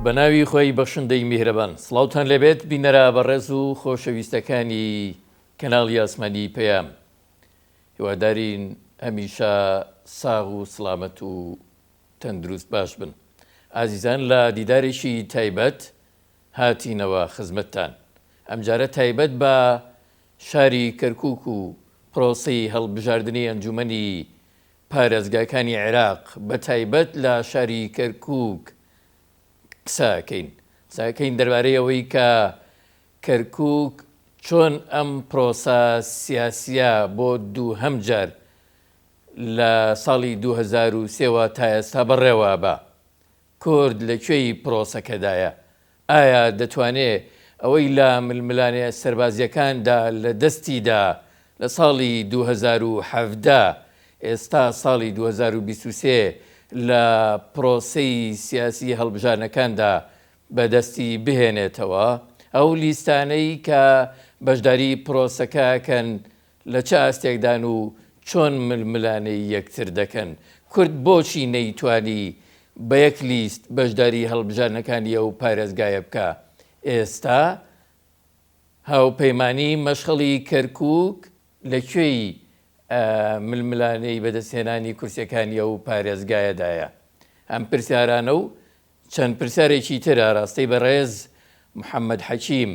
بە ناوی خۆی بەخشندەی میهرەبان سڵاوتان لێبێت بینەرە بەڕێز و خۆشەویستەکانی کەناڵی ئاسمانی پەیام هیوادارین هەمیشە ساغ و سڵامەت و تەندروست باش بن ئازیزان لە دیدارێکی تایبەت هاتینەوە خزمەتتان ئەمجارە تایبەت بە شاری کەرکوک و پرۆسەی هەڵبژاردنی ئەنجومەنی پارێزگاکانی عێراق بە تایبەت لە شاری کەرکوک قسە ئەکەین قسە ئەکەین دەربارەی ئەوەی کە کەرکوک چۆن ئەم پرۆسە سیاسیە بۆ دووهەم جار لە ساڵی 2003 وە تا ئێستا بەڕێوە بە کورد لە کوێی پرۆسەکەدایە؟ ئایا دەتوانێ ئەوەی لە ململانێ سەربازییەکاندا لە دەستی دا لە ساڵی 2017 ئێستا ساڵی 2023 لە پرۆسەی سیاسی هەڵبژاردنەکاندا بە دەستی بهێنێتەوە؟ ئەو لیستانەی کە بەشداری پرۆسەکە ئەکەن لە چ ئاستێکدان و چۆن ململانێی یەکتر دەکەن؟ کورد بۆچی نەیتوانی بە یەک لیست بەشداری هەڵبژاردنەکانی ئەو پارێزگایە بکا؟ ئێستا هاوپەیمانی مەشخەڵی کەرکوک لە کوێی ململانێی بەدەستهێنانی کورسیەکانی ئەو پارێزگایەدایە؟ ئەم پرسیارانە و چەند پرسیارێکی تر ئاراستەی بەڕێز محەمەد حەکیم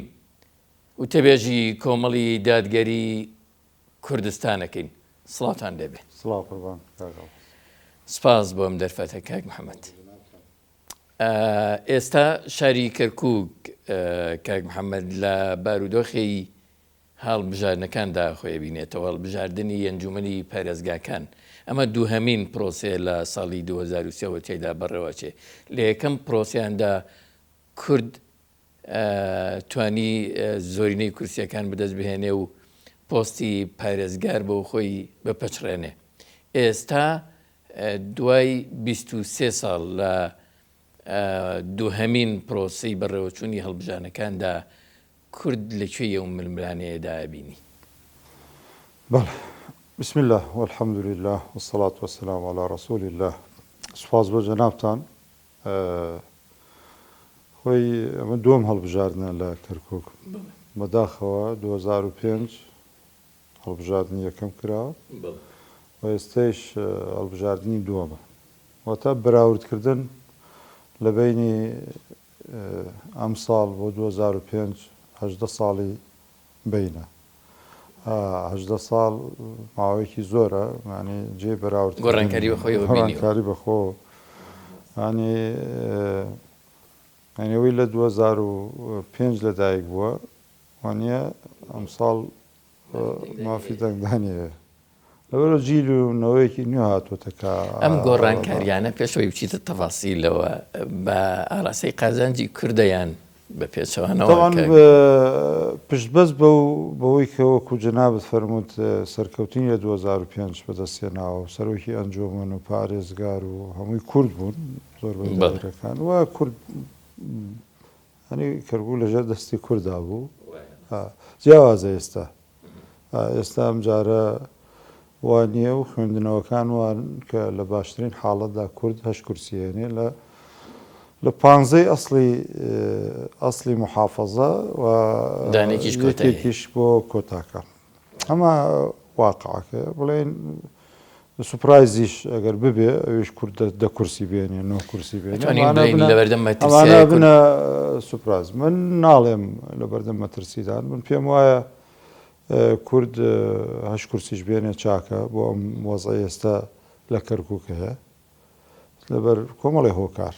وتەبێژی کۆمەڵی دادگەری کوردستان ئەکەین. سڵاوتان لێبێ. سڵاو قوربان کاک ئاڵۆز. سپاس بۆ ئەم دەرفەتە کاک محەمەد. ئێستا شاری کەرکووک کاک محەمەد لە بارودۆخی هەڵبژاردنەکاندا خۆی ئەبینێتەوە، هەڵبژاردنی ئەنجوومەنی پارێزگاکان. ئەمە دووهەمین پرۆسەیە لە ساڵی 2003 وە تیایدا بەڕێوەچێ. لە یەکەم پرۆسەیاندا کورد توانی زۆرینەی کورسیەکان بەدەست بهێنێ و پۆستی پارێزگار بۆ خۆی بپچڕێنێ. ئێستا دوای 23 ساڵ لە دووهەمین پرۆسەی بەڕێوەچوونی هەڵبژانەکاندا کورد لە کوێی ئەو ململانێیەدا ئەبینی؟ بەڵێ بسم اللە والحمد للە والصلاة والسلام علی رسول اللە سوپاس بۆ جەنابتان خۆی ئەمە دووەم هەڵبژاردنە لە کەرکک بەداخەوە 2005 هەڵبژاردنی یەکەم کرا و ئێستەیش هەڵبژاردنی دووەمە واتە بەراوردکردن لە بینی ئەم ساڵ بۆ 2005 هەژدە ساڵی بینە 18 ساڵ ماوەیەکی زۆرە ینی جێ بەراورد گۆڕانکاری بەخۆیەوە بینیوە. گۆڕانکاری بەخۆ ینی ینی ئەوەی لە 2005 لەدایک بووە وانە ئەمساڵ مافی دەنگدانی هەیە لەبەرئەوە جیل و نەوەیەکی نوێ هاتووەتە کە ئەم گۆڕانکاریانە پێش ئەوەی بچیتە تەفاسیلەوە بە ئاراستەی قازانجی کوردە یان بە پێچەوانەوە؟ تەبعەن پشتبەست بەو بەوەی کە وەکو جەنابت فەرمووت سەرکەوتنی لە 2005 بەدەست هێناوە و سەرۆکی ئەنجۆمەن و پارێزگار و هەمووی کورد بوون زۆربەی دایرەکان و کورد هەنی کەرکوک لەژێر دەستی کوردا بوو جیاوازە ئێستا ئێستا ئەم جارە وا نییە و خوێندنەوەکان وان کە لە باشترین حاڵەتدا کورد هەش کورسی هێنێ لە لە پانزەی ئەسڵی ئەسڵی محافەزە و دانێکیش کۆتایی. یەکێکیش بۆ کۆتاکان ئەمە واقعەکەیە بڵێن سوپرایزیش ئەگەر ببێ ئەویش کورد دە کورسی بێنێ نۆ کورسی بێنێ ئەتوانین ئەمانە بڵێین بنە لەبەردەم ئەمانە مەترسیایە کورد بنە سوپرایز من ناڵێم لەبەردەم مەترسیدان من پێم وایە کورد هەشت کورسیش بێنێ چاکە بۆ ئەم وەزعەی ئێستا لە کەرکوک هەیە لەبەر کۆمەڵی هۆکار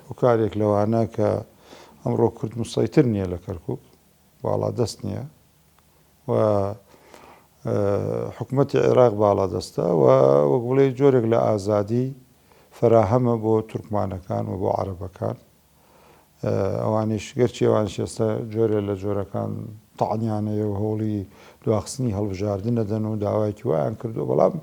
هۆکارێک لەوانە کە ئەمڕۆ کورد مسەیتر نییە لە کەرکوک باڵا دەست نییە و حکوومەتی عێراق باڵا دەستە و وەک بڵێ جۆرێک لە ئازادی فەراهەمە بۆ تورکمانەکان و بۆ عەرەبەکان ئەوانیش گەرچی ئەوانیش ئێستا جۆرێ لە جۆرەکان تەعنیان هەیە و هەوڵی دواخستنی هەڵبژاردن ئەدەن و داوایەکی وایان کردووە، بەڵام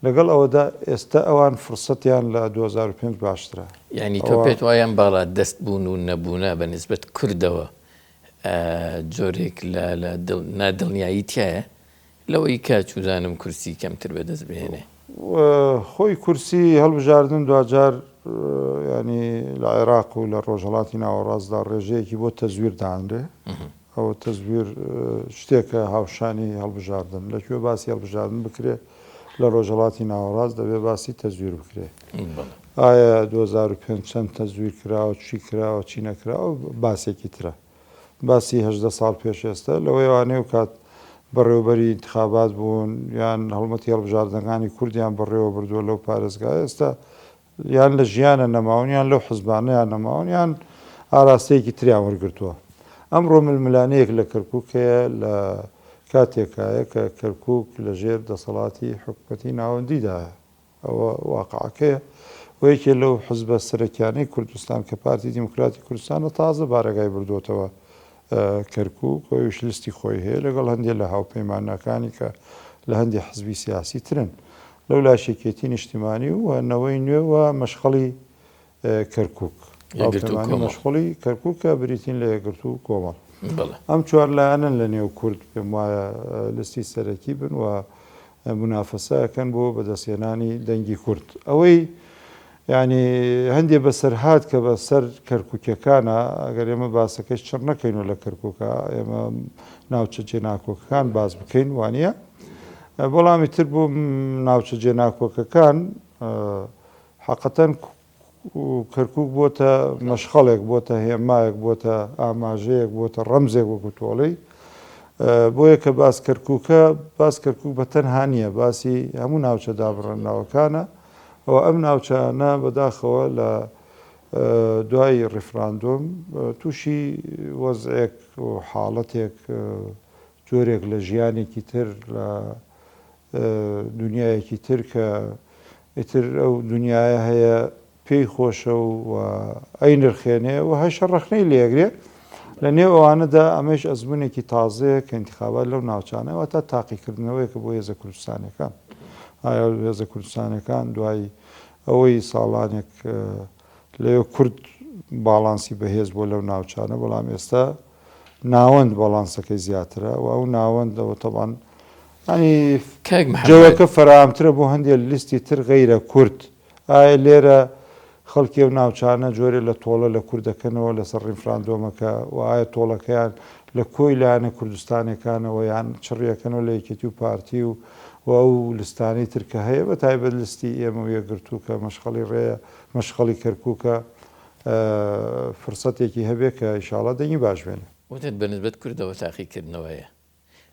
لەگەڵ ئەوەدا ئێستا ئەوان فرسەتیان لە 2005 باشترە. یانی تۆ پێت وایە ئەم باڵا دەست بوون و نەبوونە بە نیسبەت کوردەوە جۆرێک لە نادڵنیایی تیایە لەوەی کە چوزانم کورسی کەمتر بەدەست بهێنێ؟ خۆی کورسی هەڵبژاردن دواجار. ینی لە عێراق و لە ڕۆژهەڵاتی ناوەڕاستدا ڕێژەیەکی بۆ تەزویر دانرێ ئەوە تەزویر شتێکە هاوشانی هەڵبژاردن لە کوێ باسی هەڵبژاردن بکرێ لە ڕۆژهەڵاتی ناوەڕاست دەبێ باسی تەزویر بکرێ ئایا 2005 چەند تەزویر کراوە چی کراوە چی نەکراوە باسێکی ترە باسی 18 ساڵ پێش ئێستا لەوەیەوانەیە و کات بەڕێوەبەری ئینتخابات بوون یان هەڵمەتی هەڵبژاردنەکانی کوردیان بەڕێوە بردووە لەو پارێزگایە ئێستا یان لە ژیانە نەماون یان لەو حزبانەیان نەماون یان ئاراستەیەکی تریان وەرگرتووە. ئەمڕۆ ململانێیەک لە کەرکوک هەیە لە کاتێکایە کە کەرکوک لە ژێر دەسەڵاتی حکومەتی ناوەندیدایە. ئەوە واقعەکەیە و یەکێ لەو حزبە سەرەکیانەی کوردستان کە پارتی دیموکراتی کوردستانە تازە بارەگای بردووەتەوە کەرکوک و ئەویش لیستی خۆی هەیە لەگەڵ هەندێک لە هاوپەیمانەکانی کە لە هەندێک حزبی سیاسی ترن. لەولاش یەکێتی نیشتیمانی و نەوەی نوێ و مەشخەڵی کەرکوک. یەکگرتوو هاوپەیمانی کۆمەڵ. مەشخەڵی کەرکوک کە بریتین لە یەکگرتوو و کۆمەڵ. بەڵێ. ئەم چوار لایەنەن لە نێو کورد پێم وایە لیستی سەرەکی بن و مونافەسە ئەکەن بۆ بەدەستهێنانی دەنگی کورد. ئەوەی یانی هەندێ بەسەرهات کە بە سەر کەرکوکیەکانە، ئەگەر ئێمە باسەکەش چڕ نەکەین و لە کەرکوکا ئێمە ناوچە جێناکۆکەکان باس بکەین وانیە؟ بەڵام ئیتر بۆ ناوچە جێناکۆکەکان حەقەتەن کەرکوک بۆتە مەشخەڵێک، بۆتە هێمایەک، بۆتە ئاماژەیەک، بۆتە ڕەمزێک وەکو تۆڵەی. بۆیە کە باس کەرکوکە، باس کەرکوک بە تەنها نییە، باسی هەموو ناوچە دابڕێنراوەکانە و ئەم ناوچانە بەداخەوە لە دوای ڕیفراندۆم تووشی وەزعێک و حاڵەتێک جۆرێک لە ژیانێکی تر لە دونیایەکی تر کە ئیتر ئەو دونیایە هەیە پێی خۆشە و ئەینرخێنێ و هەشە ڕەخنەی لێگرێ لە نێو ئەوانەدا ئەمەش ئەزمونێکی تازەیە کە ئینتخابات لەو ناوچانە واتە تاقیکردنەوەیەکە بۆ هێزە کوردستانەکان ئایا هێزە کوردستانەکان دوای ئەوەی ساڵانێک لەوێ کورد باڵانسی بەهێز بووە لەو ناوچانە بەڵام ئێستا ناوەند باڵانسەکەی زیاترە و ئەو ناوەندەوە تەبان ینی کاک محەممەد جەوەکە فەراهەمترە بۆ هەندێک لیستی تر غەیرە کورد ئایا لێرە خەڵکی ئەو ناوچانە جۆرێ لە تۆڵە لە کورد دەکەنەوە لەسەر ڕیفراندۆمەکە و ئایا تۆڵەکەیان لە کۆی لایەنە کوردستانیەکانەوە یان چڕیەکەنەوە لە یەکێتی و پارتی و و ئەو لستانەی تر کە هەیە بە تایبەت لستی ئێمە و یەکگرتوو کە مەشخەڵی ڕێیە مەشخەڵی کەرکوکە فرسەتێکی هەبێ کە ئیشاڵا دەنگی باش بێنێ. وتت بە نسبەت کوردەوە تاقیکردنەوەیە.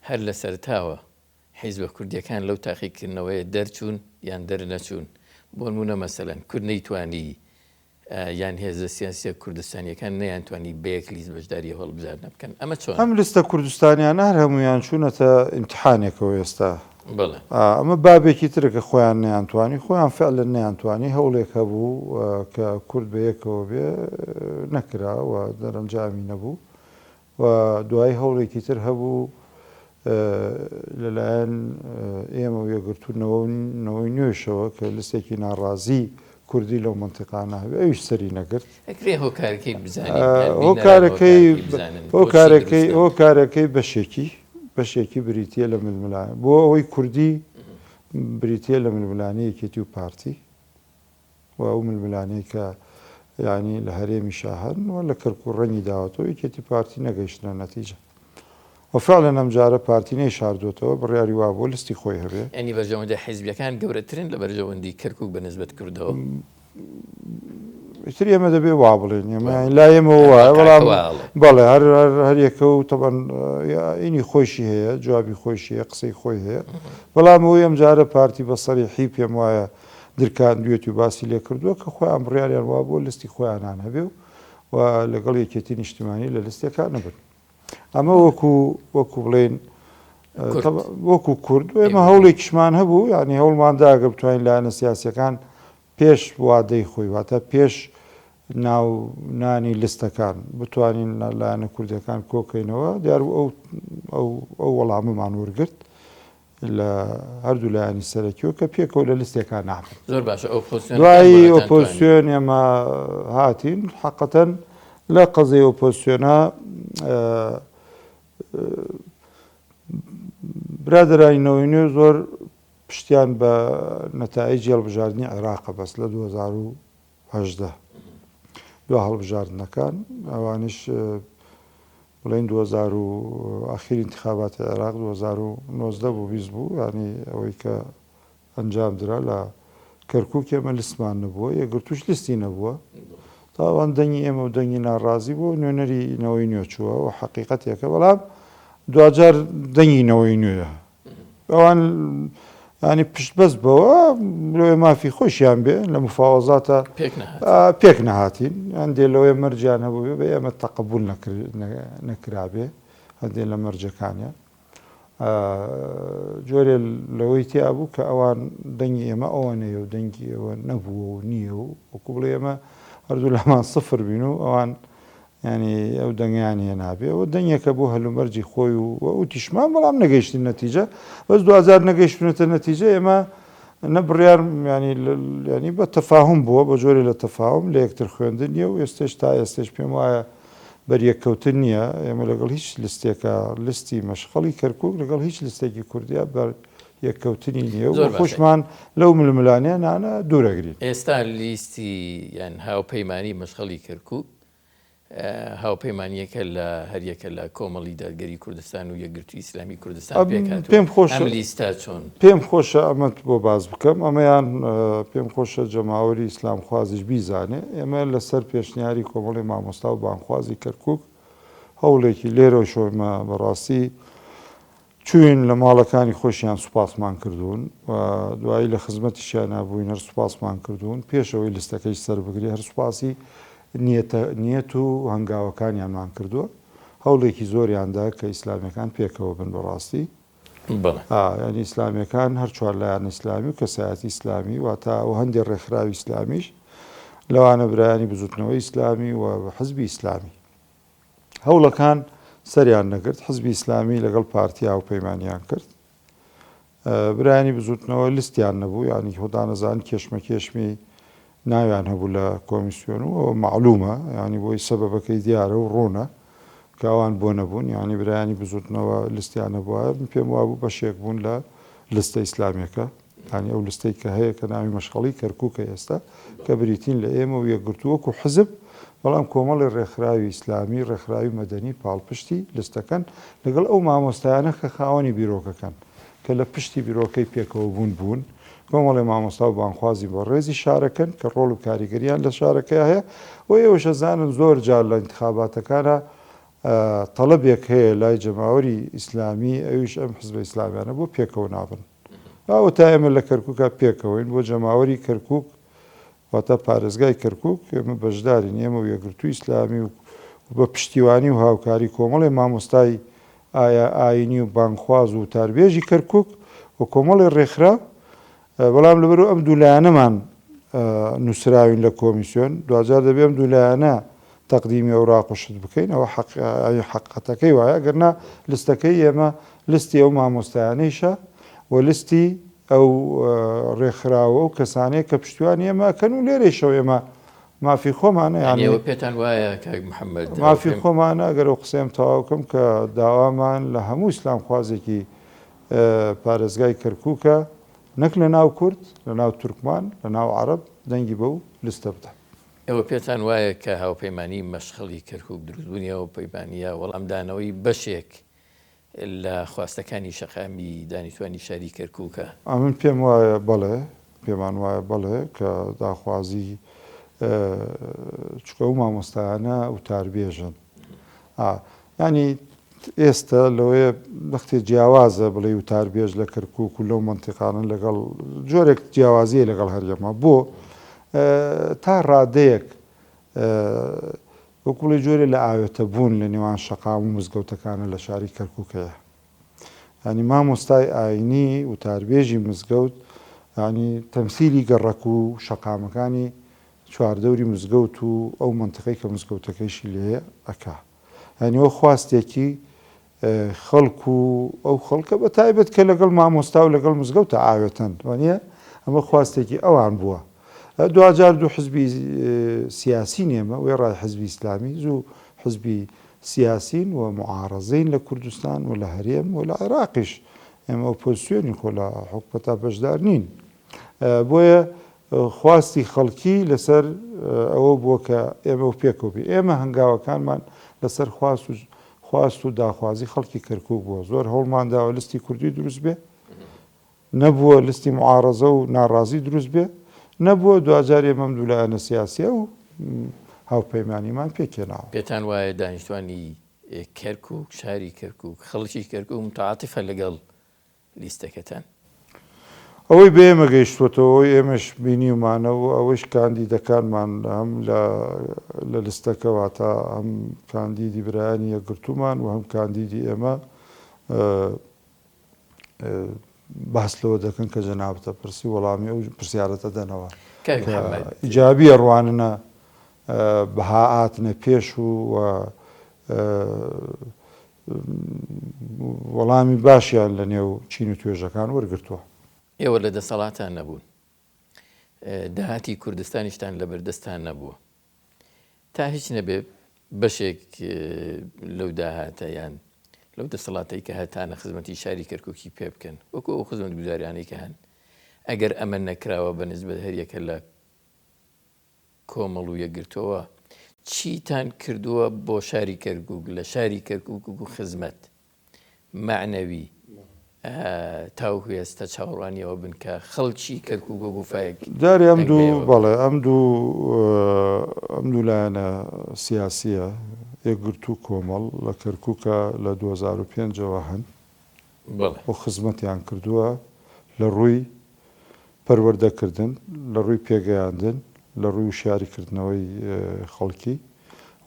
هەر لە سەرتاوە حیزبە کوردیەکان لەو تاقیکردنەوەیە دەرچوون یان دەرنەچوون؟ بۆنمونە مەسەلەن کورد نەیتوانی یان هێزە سیاسیە کوردستانیەکان نەیانتوانی بەیەک لیست بەشداری ئەو هەڵبژاردنە بکەن ئەمە چۆنە؟ ئەم لیستە کوردستانیانە هەر هەموویان چوونەتە ئیمتحانێکەوە ئێستا. بەڵێ. ئەمە بابێکی ترە کە خۆیان نەیانتوانی، خۆیان فعلەن نەیانتوانی، هەوڵێک هەبوو کە کورد بە یەکەوە بێ، نەکرا و دەرەنجامی نەبوو و دوایی هەوڵێکی تر هەبوو لەلایەن ئێمە و یەکگرتوو نەوەی نوێشەوە کە لیستێکی ناڕازی کوردی لەو مەنتیقانە هەبێ ئەویش سەری نەگرت. ئەکرێ هۆکارەکەی بزانین یان بینەران هۆکارەکەی هۆکارەکەی بزانن بۆچی هۆکارەکەی دروست نەبوو؟ هۆکارەکەی بەشێکی بەشێکی بریتییە لە ململانێ بۆ ئەوەی کوردی بریتییە لە ململانێی یەکێتی و پارتی و ئەو ململانێی کە یانی لە هەرێمیشا هەن و لە کەرکوک ڕەنگی داوەتەوە یەکێتی پارتی نەگەیشتنە نەتیجە و فعلا ئەمجارە پارتی نەیشاردۆتەوە بڕیاری وابووە لستی خۆی هەبێ. یانی بەرژەوەندە حیزبیەکان گەورەترن لە بەرژەوەندی کەرکوک بە نسبەت کوردەوە؟ ئیتر ئێمە دەبێ وا بڵێین ئێمە لای ئێمەوە وایە بەڵام بەڵێ هەر هەر یەکە و تەبەن ئینی خۆیشی هەیە جوابی خۆیشی هەیە قسەی خۆی هەیە بەڵام ئەوەی ئەمجارە پارتی بە سەریحی پێم وایە درکاندوێتی و باسی لێ کردووە کە خۆیان بڕیاریان وابووە لستی خۆیانان هەبێ و و لەگەڵ یەکێتی نیشتیمانی لە لستێکا نەبن. ئەمە وەکو وەکو بڵێین وەکو کورد ئێمە هەوڵێکیشمان هەبوو یعنی هەوڵمان دا گەر بتوانین لایەنە سیاسیەکان پێش وادەی خۆی واتە پێش ناو نانی لستەکان بتوانین لایەنە کوردەکان کۆکەینەوە دیار ئەو ئەو ئەو وەڵامەمان وەرگرت لە هەردوو لایەنی سەرەکیەوە کە پێکەوە لە لستێکا نابن. زۆر باشە ئۆپۆزسیۆنەکان دوایی بۆ نەتانتوانی؟ ئۆپۆزسیۆن ئێمە هاتین حەقەتەن لە قەزیەی ئۆپۆزسیۆنا برادەرانی نەوەی نوێ زۆر پشتیان بە نەتایجی هەڵبژاردنی عێراقە بەست لە 2000. 18 دوا هەڵبژاردنەکان ئەوانیش بڵێین 2000 و ئاخیر انتخاباتی عێراق 2019 بوو 20 بوو ینی ئەوەی کە ئەنجام درا لە کەرکوک ئێمە لستمان نەبووە یەکگرتووش لستی نەبووە تاوان دەنگی ئێمە و دەنگی ناڕازی بوو نوێنەری نەوەی نوێ چووە و حەقیقەتێکە بەڵام دواجار دەنگی نەوەی نوێیە ئەوان ینی پشت بەست بەوە لەوێ مافی خۆشیان بێ لە مفاوەزاتە پێک نەهاتین هەندێ لەوەیە مەرجیان هەبوو بێ ئێمە تەقبول نەکرابێ هەندێ لە مەرجەکانیان جۆرێ لەوەی تیا بوو کە ئەوان دەنگی ئێمە ئەوەنەیە و دەنگی ئێوە نەبووە و نییە و وەکو بڵێ ئێمە هەردوو لامان سفر بین و ئەوان ینی ئەو دەنگیان هێنابێ ئەوە دەنگێکە بۆ هەلومەرجی خۆی و وتیشمان بەڵام نەگەیشتین نەتیجە بەس دوجار نەگەیشتونەتە نەتیجە ئێمە نە بڕیار ینی ینی بە تەفاهم بووە بە جۆرێ لە تەفاهم لە یەکتر خوێندن نیە و ئێستش تا ئێستش پێم وایە بەریەککەوتن نییە، ئێمە لەگەڵ هیچ لستێکا، لستی مەشخەڵی کەرکوک لەگەڵ هیچ لستێکی کوردیا بەریەککەوتنی نییە و زۆر باشە. خۆشمان لەو ململانێنانە دوورەگرین. ئێستا لیستی یان هاوپەیمانی مەشخەڵی کەرکوک هاوپەیمانییەکە لە هەریەکە لە کۆمەڵی دادگەری کوردستان و یەکگرتووی ئیسلامی کوردستان پێکهاتووە، پێم خۆشە ئەم لیستە چۆن؟ پێم خۆشە ئەمەت بۆ باس بکەم، ئەمەیان پێم خۆشە جەماوەری ئیسلامخوازیش بیزانێ، ئێمە لەسەر پێشنیاری کۆمەڵی مامۆستا و بانگخوازی کەرکوک هەوڵێکی لێرەوەش ئێمە بەڕاستی چووین لە ماڵەکانی خۆشیان سوپاسمان کردوون و دوایی لە خزمەتیشیانا بووین هەر سوپاسمان کردوون، پێش ئەوەی لستەکەیش سەربگرێ هەر سوپاسی نیەتە نیەت و هەنگاوەکانیانمان کردووە. هەوڵێکی زۆریان دا کە ئیسلامیەکان پێکەوە بن بەڕاستی. بەڵێ. ئا یانی ئیسلامیەکان هەر چوار لایەن ئیسلامی و کەسایەتی ئیسلامی واتا و هەندێ ڕێکخراوی ئیسلامیش لەوانە برایانی بزوتنەوەی ئیسلامی و حزبی ئیسلامی. هەوڵەکان سەریان نەگرت حزبی ئیسلامی لەگەڵ پارتی هاوپەیمانیان کرد. برایانی بزوتنەوە لستیان نەبوو یانی خۆتان ئەزانن کێشمەکێشمی ناویان هەبوو لە کۆمیسیۆن و ئەوە مەعلومە یانی بۆی سەبەبەکەی دیارە و ڕوونە کە ئەوان بۆ نەبوون یانی برایانی بزوتنەوە لستیان هەبوایە من پێم وابوو بەشێک بوون لە لستە ئیسلامیەکە یانی ئەو لستەی کە هەیە کە ناوی مەشخەڵی کەرکوکە ئێستا کە بریتین لە ئێمە و یەکگرتوو وەکو حزب بەڵام کۆمەڵی ڕێکخراوی ئیسلامی ڕێکخراوی مەدەنی پاڵپشتی لستەکەن لەگەڵ ئەو مامۆستایانە کە خاوەنی بیرۆکەکەن کە لە پشتی بیرۆکەی پێکەوەبوون بوون کۆمەڵی مامۆستا و بانگخوازی بەڕێزی شارەکەن کە ڕۆڵ و کاریگەریان لە شارەکەیا هەیە و ئێوەش ئەزانن زۆر جار لە ئینتخاباتەکانا تەڵەبێک هەیە لای جەماوەری ئیسلامی ئەویش ئەم حزبە ئیسلامیانە بۆ پێکەوە نابن ئەوەتا ئێمە لە کەرکوکا پێکەوەین بۆ جەماوەری کەرکوک واتە پارێزگای کەرکوک ئێمە بەشدارین ئێمە و یەکگرتووی ئیسلامی و بە پشتیوانی و هاوکاری کۆمەڵی مامۆستای ئایا ئاینی و بانگخواز و وتاربێژی کەرکوک و کۆمەڵی ڕێکخراو بەڵام لەبەرو ئەم دوو لایەنەمان نووسراوین لە کۆمیسیۆن دواجار دەبێ ئەم دوو لایەنە تەقدیمی ئەوراق و شت بکەین ئەوە حەقیقەتەکەی وایە ئەگەر نا لستەکەی ئێمە لستی ئەو مامۆستایانەیشە و لستی ئەو ڕێکخراوە و کەسانەیە کە پشتیوانی ئێمە ئەکەن و لێرەیشەوە ئێمە مافی خۆمانە یانی ئێوە پێتان وایە کاک محەممەد مافی خۆمانە ئەگەر ئەو قسەیەم تەواو کەم کە داوامان لە هەموو ئیسلامخوازێکی پارێزگای کەرکووکە نەک لە ناو کورد لە ناو تورکمان لە ناو عەرەب دەنگی بەو لستە بدەن. ئێوە پێتان وایە کە هاوپەیمانیی مەشخەڵی کەرکووک دروستبوونی هاوپەیمانییە وەڵامدانەوەی بەشێک لە خواستەکانی شەقامی دانیشتوانی شاری کەرکووکە؟ ئەمن پێم وایە بەڵێ، پێمان وایە بەڵێ کە داخوازی چونکە ئەو مامۆستایانە وتاربێژن. ئا یانی ئێستە لەوەیە وەختێ جیاوازە بڵێی وتاربێژ لە کەرکووک و لەو مەنتیقانە لەگەڵ جۆرێک جیاوازییە لەگەڵ هەرێما بۆ تا ڕادەیەک وەکو بڵێی جۆرێ لە ئاوێتە بوون لە نێوان شەقام و مزگەوتەکانە لە شاری کەرکووک هەیە یانی مامۆستای ئاینی وتاربێژی مزگەوت یانی تەمسیلی گەڕەک و شەقامەکانی چواردەوری مزگەوت و ئەو مەنتیقەی کە مزگەوتەکەیشی لێیە ئەکا. یانی ئەوە خواستێکی خەڵک و ئەو خەڵکە بە تایبەت کە لەگەڵ مامۆستا و لەگەڵ مزگەوتە ئاوێتەن وانە ئەمە خواستێکی ئەوان بووە. دواجار دوو حزبی سیاسی نێمە وێڕای حزبی ئیسلامی زوو حزبی سیاسین و معارەزەین لە کوردستان و لە هەرێم و لە عێراقیش ئێمە ئۆپۆزسیۆنین خۆ لە حکومەتا بەشدار نین. بۆیە. خواستی خەڵکی لەسەر ئەوە بووە کە ئێمە و پێکەوە بین. ئێمە هەنگاوەکانمان لەسەر خواست و خواست و داخوازی خەڵکی کەرکووک بووە. زۆر هەوڵمان داوە لستی کوردی دروست بێ، نەبووە لستی معارەزە و ناڕازی دروست بێ، نەبووە، دواجار ئێمە ئەم دوو لایەنە سیاسییە و هاوپەیمانیمان پێکهێناوە. پێتان وایە دانیشتوانی کەرکووک، شاری کەرکووک، خەڵکی کەرکووک متعاتفە لەگەڵ لیستەکەتان؟ ئەوەی بە ئێمە گەیشتووەتەوە، ئەوەی ئێمەش بینیومانە و ئەوەیش کاندیدەکانمان هەم لە لە لستەکە واتە هەم کاندیدی برایانی یەکگرتوومان و هەم کاندیدی ئێمە باس لەوە دەکەن کە جەنابت ئەپرسی وەڵامی ئەو پرسیارەت ئەدەنەوە کاک کە محەممەد. ئیجابی ئەڕواننە بەها هاتنە پێش و وەڵامی باشیان لە نێو چین و توێژەکان وەرگرتووە. ئێوە لە دەسەڵاتان نەبوون، داهاتی کوردستانیشتان لەبەردەستان نەبووە، تا هیچ نەبێ بەشێک لەو داهاتە یان لەو دەسەڵاتەی کە هەتانە خزمەتی شاری کەرکوکی پێ بکەن وەکو ئەو خزمەتگوزاریانەی کە هەن، ئەگەر ئەمە نەکراوە بە نسبەت هەریەکە لە کۆمەڵ و یەکگرتووەوە چیتان کردووە بۆ شاری کەرکوک لە شاری کەرکوک و خزمەت مەعنەوی تاوەکو ئێستا چاوەڕوانی ئەوە بن کە خەڵکی کەرکوک وەکو فایەک جارێ ئەم دەنگ دوو بەئێوە بدەن؟ بەڵێ ئەم دوو ئەم دوو لایەنە سیاسییە یەکگرتوو کۆمەڵ لە کەرکوکە لە 2005 ەوە هەن بەڵێ. و خزمەتیان کردووە لە ڕووی پەروەردەکردن، لە ڕووی پێگەیاندن، لە ڕووی وشیاریکردنەوەی خەڵکی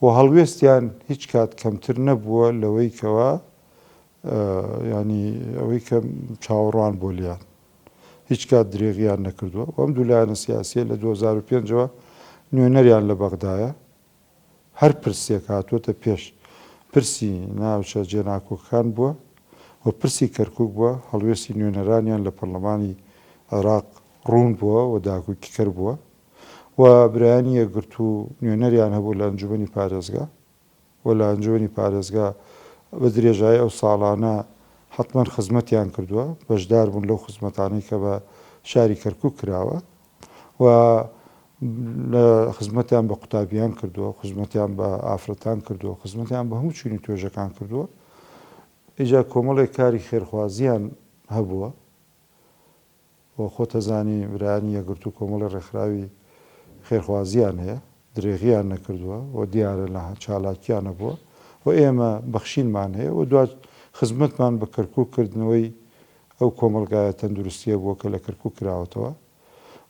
و هەڵوێستیان هیچ کات کەمتر نەبووە لەوەی کەوا یانی ئەوەی کە چاوەڕوان بۆ لێیان هیچ کات درێغیان نەکردووە و ئەم دوو لایەنە سیاسیە لە 2005 ەوە نوێنەریان لە بەغدایە هەر پرسێک هاتووەتە پێش پرسی ناوچە جێناکۆکەکان بووە و پرسی کەرکوک بووە، هەڵوێستی نوێنەرانیان لە پەرلەمانی عێراق ڕوون بووە و داکۆکیکەر بووە و برایانی یەکگرتوو نوێنەریان هەبوو لە ئەنجومەنی پارێزگا و لە ئەنجومەنی پارێزگا بە درێژایی ئەو ساڵانە حەتمەن خزمەتیان کردووە، بەشدار بوون لەو خزمەتانەی کە بە شاری کەرکوک کراوە. و لە خزمەتیان بە قوتابیان کردووە، خزمەتیان بە ئافرەتان کردووە، خزمەتیان بە هەموو چین و توێژەکان کردووە. ئیجا کۆمەڵێک کاری خێرخوازیان هەبووە و خۆتەزانی برایانی یەکگرتوو کۆمەڵی ڕێکخراوی خێرخوازیان هەیە، درێغیان نەکردووە و دیارە لە چالاکیان هەبووە و ئێمە بەخشینمان هەیە و دوا خزمەتمان بە کەرکووک کردنەوەی ئەو کۆمەڵگایە تەندروستییە بووە کە لە کەرکووک کراوەتەوە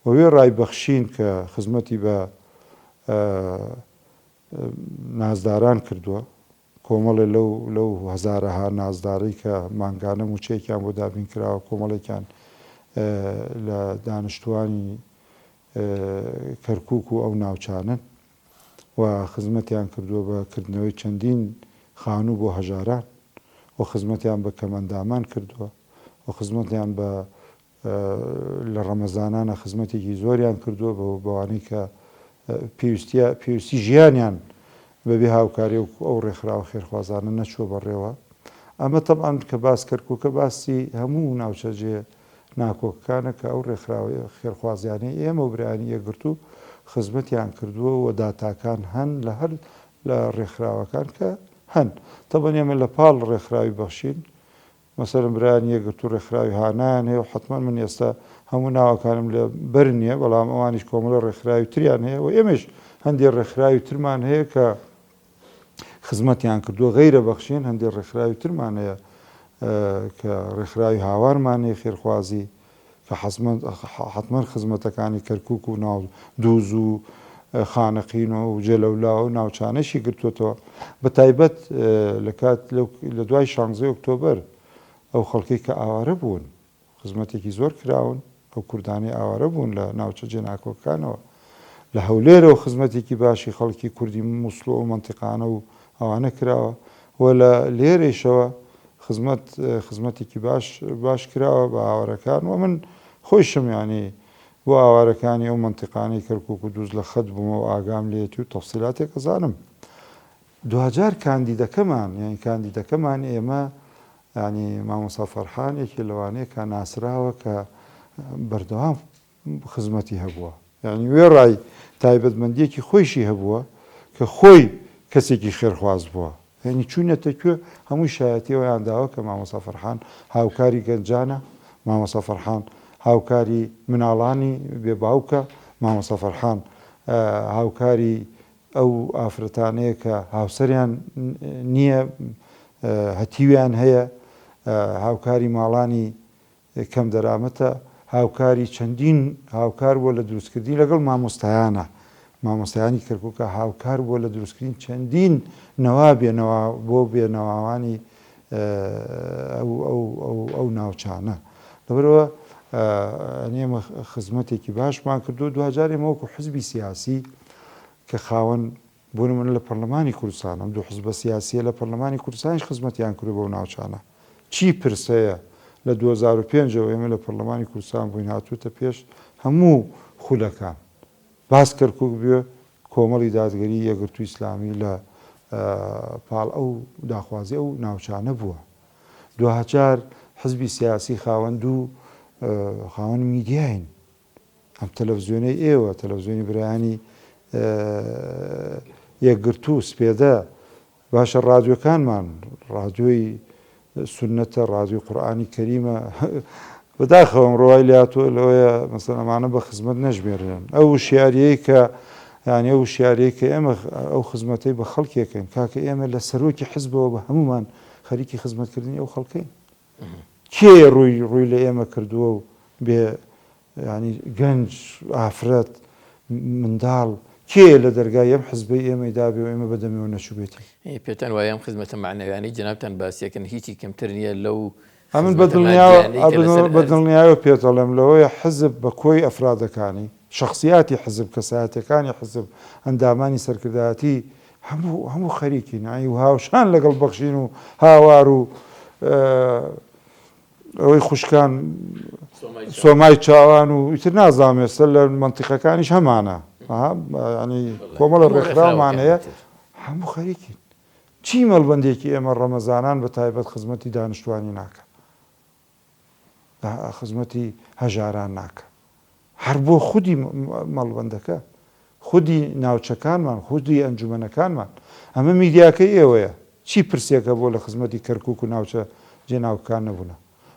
و وێڕای بەخشین کە خزمەتی بە نازداران کردووە، کۆمەڵێ لەو لەو هەزارەها نازدارەی کە مانگانە مووچەیەکیان بۆ دابین کراوە، کۆمەڵێکیان لە دانیشتووانی کەرکووک و ئەو ناوچانەن و خزمەتیان کردووە بە کردنەوەی چەندین خانوو بۆ هەژاران و خزمەتیان بە کەمئەندامان کردووە و خزمەتیان بە لە ڕەمەزانانە خزمەتێکی زۆریان کردووە بە بەوانەی کە پێویستیە پێویستی ژیانیان بەبێ هاوکاری و ئەو ڕێکخراوە خێرخوازانە نەچووە بەڕێوە. ئەمە تەبعەن کە باس کەرکووکە باسی هەموو ناوچە جێ ناکۆکەکانە کە ئەو ڕێکخراوە خێرخوازیانەی ئێمە و برایانی یەکگرتوو خزمەتیان کردووە و داتاکان هەن لە هەر لە ڕێکخراوەکان کە هەن. تەبعەن ئێمە لە پاڵ ڕێکخراوی بەخشین مەسەلەن برایانی یەکگرتوو ڕێکخراوی هانایان هەیە و حەتمەن من ئێستا هەموو ناوەکانم لە بەر نییە بەڵام ئەوانیش کۆمەڵە ڕێکخراوی تریان هەیە و ئێمەش هەندێ ڕێکخراوی ترمان هەیە کە خزمەتیان کردووە غەیرە بەخشین هەندێک ڕێکخراوی ترمان هەیە کە ڕێکخراوی هاوارمان هەیە خێرخوازی کە حەتمەن خزمەتەکانی کەرکوک و ناو دووز و خانەقین و جەلەولا و ناوچانەشی گرتووەتەوە بە تایبەت لە کات لە دوای شانزەی ئۆکتۆبەر ئەو خەڵکەی کە ئاوارە بوون خزمەتێکی زۆر کراون ئەو کوردانەی ئاوارە بوون لە ناوچە جێناکۆکەکانەوە لە هەولێرەوە خزمەتێکی باشی خەڵکی کوردی موسڵ و ئەو مەنتیقانە و ئەوانە کراوە و لە لێرەیشەوە خزمەت خزمەتێکی باش باش کراوە بە ئاوارەکان و من خۆیشم یانی بۆ ئاوارەکانی ئەو مەنتیقانەی کەرکوک و دووز لە خەت بوومە و ئاگام لێیەتی و تەفسیلاتێک ئەزانم. دواجار کاندیدەکەمان یانی کاندیدەکەمان ئێمە یانی مامۆستا فەرحان یەکێ لەوانەیە کە ناسراوە کە بەردەوام خزمەتی هەبووە. یانی وێڕای تایبەتمەندییەکی خۆیشی هەبووە کە خۆی کەسێکی خێرخواز بووە. یانی چوونەتە کوێ هەمووی شایەتی ئەوەیان داوە کە مامۆستا فەرحان هاوکاری گەنجانە، مامۆستا فەرحان هاوکاری مناڵانی بێ باوکە، مامۆستا فەرحان هاوکاری ئەو ئافرەتانەیە کە هاوسەریان نییە هەتیویان هەیە، هاوکاری ماڵانی کەمدەرامەتە، هاوکاری چەندین هاوکار بووە لە دروستکردنی لەگەڵ مامۆستایانە، مامۆستایانی کەرکوکە هاوکار بووە لە دروستکردنی چەندین نەوا بێنەوا بۆ بێنەواوانی ئەو ئەو ئەو ئەو ناوچانە. لەبەرئەوە یانی ئێمە خزمەتێکی باشمان کردووە، دواجار ئێمە وەکو حزبی سیاسی کە خاوەن بۆ نمونە لە پەرلەمانی کوردستان ئەم دوو حزبە سیاسیە لە پەرلەمانی کوردستانیش خزمەتیان کردوە بەو ناوچانە. چی پرس هەیە لە 2005 ەوە ئێمە لە پەرلەمانی کوردستان بووین هاتووەتە پێش هەموو خولەکان باس کەرکوک بوێ کۆمەڵی دادگەری یەکگرتووی ئیسلامی لە پاڵ ئەو داخوازی ئەو ناوچانە بووە. دواجار حزبی سیاسی خاوەن دوو خاوەن میدیاین. ئەم تەلەفزیۆنەی ئێوە، تەلەفزیۆنی برایانی یەکگرتوو، سپێدە، باشە ڕادیۆکانمان، ڕادیۆی سوننەتە، ڕادیۆی قورئانی کەریمە، بەداخەوە ئەمڕۆ وای لێهاتووە لەوەیە مەسەلەن ئەمانە بە خزمەت نەژمێررێن. ئەو وشیارییەی کە یانی ئەو وشیارییەی کە ئێمە ئەو خزمەتەی بە خەڵکی ئەکەین، کاکە ئێمە لە سەرۆکی حزبەوە بە هەموومان خەریکی خزمەتکردنی ئەو خەڵکەین. کێیە ڕووی ڕووی لە ئێمە کردووە و بێ یانی گەنج، ئافرەت، منداڵ کێیە لە دەرگای ئەم حزبەی ئێمەی دابێ و ئێمە بە دەمێوە نەچووبێتین؟ پێتان وایە ئەم خزمەتە مەعنەویانەی جەنابتان باسیەکەن هیچی کەمتر نییە لەو ئەمن بە خزمەتە دڵنیاوە مادیانەی کە لەسەر بە ئەرز دڵنیایەوە پێت ئەڵێم لەوەیە حزب بە کۆی ئەفرادەکانی، شەخسیاتی حزب، کەسایەتیەکانی حزب، ئەندامانی سەرکردایەتی هەموو هەموو خەریکین یانی و هاوشان لەگەڵ بەخشین و هاوار و ئەوەی خوشکان سۆمای چاوان و ئیتر نازانم ئێستا لە مەنتیقەکانیش هەمانە ینی کۆمەڵە ڕێکخراومان هەیە هەموو خەریکین چی مەڵبەندێکی ئێمە ڕەمەزانان بە تایبەت خزمەتی دانیشتوانی ناکە خزمەتی هەژاران ناکە هەر بۆ خودی مەڵبەندەکە خودی ناوچەکانمان خودی ئەنجومەنەکانمان ئەمە میدیاکەی ئێوەیە چی پرسێک هەبووە لە خزمەتی کەرکوک و ناوچە جێناوکەکان نەبوونە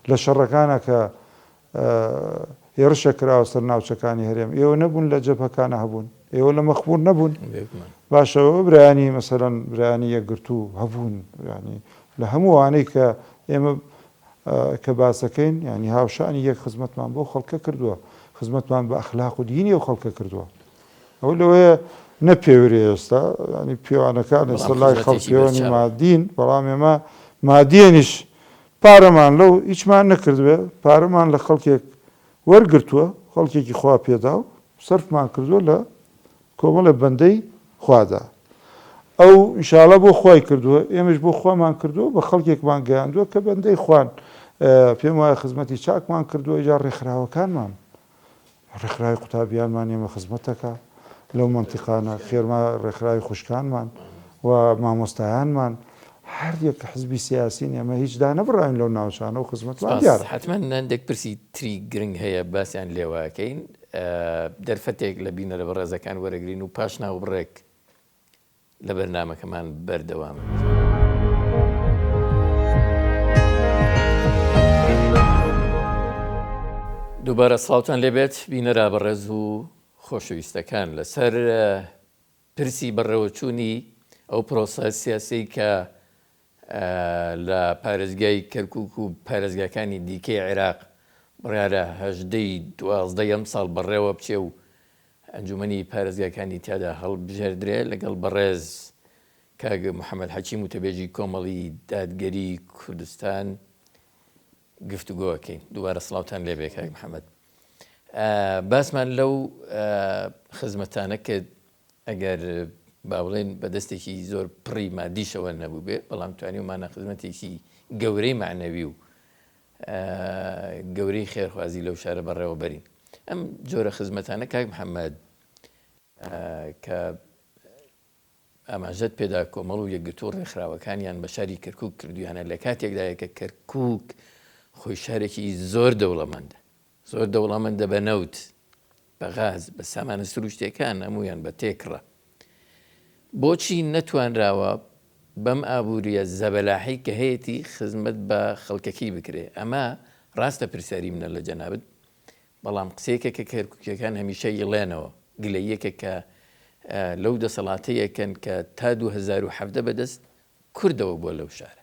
لە شەڕەکانا کە هێڕشە کراوە سەر ناوچەکانی هەرێم ئێوە نەبوون لە جەبهەکانا هەبوون ئێوە لە مەخمور نەبوون باشە برایانی مەسەلەن برایانی یەکگرتوو هەبوون یانی لە هەموو ئەوانەی کە ئێمە کە باسەکەین یانی هاوشانی یەک خزمەتمان بۆ خەڵکە کردووە خزمەتمان بە ئەخلاق و دینی ئەو خەڵکە کردووە ئەو لەوەیە نەپێورێ ئێستا ینی پێوانەکان ئێستا لای خەڵک پێوەنی مادین بەڵام ئێمە مادیەنیش پارەمان لەو هیچمان نەکردوێ پارەمان لە خەڵکێک وەرگرتووە خەڵکێکی خوا پێدا و سەرفمان کردووە لە کۆمەڵێ بەندەی خوادا ئەو ئینشاڵا بۆ خوای کردووە ئێمەش بۆ خوامان کردووە بە خەڵکێکمان گەیاندووە کە بەندەی خوان پێم وایە خزمەتی چاکمان کردووە ئیجا ڕێکخراوەکانمان ڕێکخراوی قوتابیانمان ئێمە خزمەتەکە لەو مەنتیقانە خێرما ڕێکخراوی خوشکانمان و مامۆستایانمان هەر یەک حزبی سیاسین ئێمە هیچ دانەبڕاوین لەو ناوچانە و خزمەتمان دیارە. حەتمەن هەندێک پرسی تری گرنگ هەیە باسیان لێوەکەین دەرفەتێک لە بینەرە بەڕێزەکان وەرەگرین و پاش ناوبڕێک لە بەرنامەکەمان بەردەوام. دووبارە سڵاوتان لێبێت بینەرە بەڕێز و خۆشەویستەکان لەسەر پرسی بەڕێوەچوونی ئەو پرۆسە سیاسیەی کە لە پارێزگای کەرکوک و پارێزگاکانی دیکەی عێراق بڕیارە هەژدەی دوازدەی ئەمساڵ بەڕێوە بچێ و ئەنجومەنی پارێزگاکانی تیادا هەڵبژێردرێ لەگەڵ بەڕێز کاک محەمەد حەکیم وتەبێژی کۆمەڵی دادگەری کوردستان گفتوگۆ ئەکەین. دووبارە سڵاوتان لێبێ کاک محەمەد. باسمان لەو خزمەتانە کرد ئەگەر با بڵێن بە دەستێکی زۆر پڕی مادیشەوە نەبووبێ بەڵام توانیومانە خزمەتێکی گەورەی مەعنەوی و گەورەی خێرخوازی لەو شارە بەڕێوە بەرین. ئەم جۆرە خزمەتانە کاک محەمەد کە ئاماژەت پێدا کۆمەڵ و یەکگرتوو ڕێکخراوەکانیان بە شاری کەرکوک کردویانە لە کاتێکدایە کە کەرکوک خۆی شارێکی زۆر دەوڵەمەندە زۆر دەوڵەمەندە بە نەوت. بە غاز، بە سامانە سروشتیەکان هەموویان بە تێکڕا. بۆچی نەتوانراوە بەم ئابووریە زەبەلاحەی کە هەیەتی خزمەت بە خەڵکەکەی بکرێ؟ ئەمە ڕاستە پرسیاری منە لە جەنابت، بەڵام قسەیەکە کە کەرکوکیەکان هەمیشە یڵێنەوە، گلەییەکە کە لەو دەسەڵاتەیەکەن کە تا 2017 بەدەست کوردەوە بووە لەو شارە.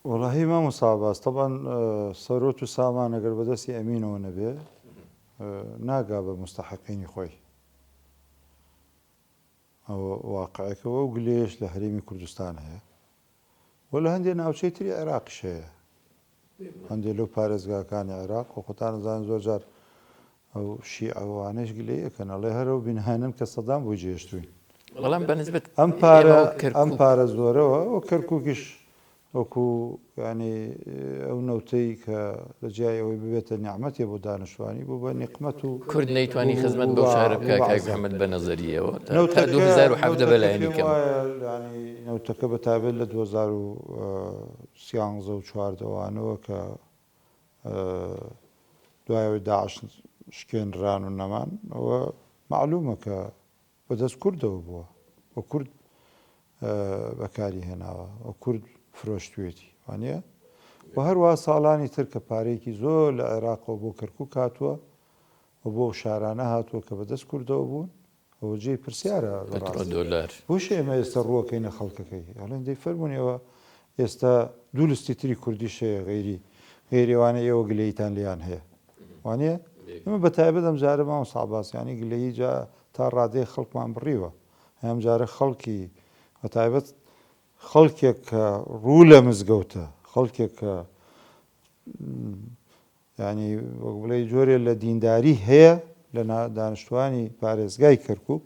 وەڵاهی مامۆستا عەباس تەبعەن سەرۆت و سامان ئەگەر بەدەستی ئەمینەوە نەبێ ناگا بە مستحقینی خۆی ئەوە واقعێکە و ئەو گلەیەش لە هەرێمی کوردستان هەیە و لە هەندێک ناوچەی تری عێراقیش هەیە هەندێک لەو پارێزگاکانی عێراق و خۆتان ئەزانن زۆر جار ئەو شیعە و ئەوانەیش گلەیی ئەکەن ئەڵێ هەر ئەو بینایانەن کە سەدام بۆی جێهێشتووین. بەڵام بە نسبەت ئەم پارە ئەم پارە زۆرەوە و کەرکووکیش وەکو یانی ئەو نەوتەی کە لە جیای ئەوەی ببێتە نیعمەتێ بۆ دانیشتوانی بوو بە نیقمەت و کورد نەیتوانی خزمەت بەو شارە بکا کاک محمد بە نەزەریەوە تا 2017 بە لایەنی کەم. یانی نەوتەکە بە تایبەت لە 2013 و 14 وانەوە کە دوای ئەوەی داعش شکێنران و نەمان ئەوە مەعلومە کە بەدەست کوردەوە بووە و کورد بەکاری هێناوە و کورد فرۆشتوێتی وانە و هەروە ساڵانی تر کە پارەیەکی زۆر لە عێراقەوە بۆ کەرکک هاتووە و بۆ شارانە هاتووە کە بەدەست کوردەوە بوون ئەوە جێی پرسیارە بەڕاستی. بۆچی ئێمە ئێستا ڕووەکەینە خەڵکەکەی ئەڵێن دەی فەرموون ئێوە ئێستا دوو لستی تری کوردیش هەیە غەیری غەیری ئەوانە ئێوە گلەییتان لێیان هەیە وانە ئێمە بە تایبەت ئەم جارە مامۆستا عەباس یانی گلەیی جا تا ڕادەیەک خەڵکمان بڕیوە ئەم جارە خەڵکی بە تایبەت خەڵکێک کە ڕوو لە مزگەوتە خەڵکێک کە یانی وەک بڵێی جۆرێ لە دینداری هەیە لە دانیشتوانی پارێزگای کەرکک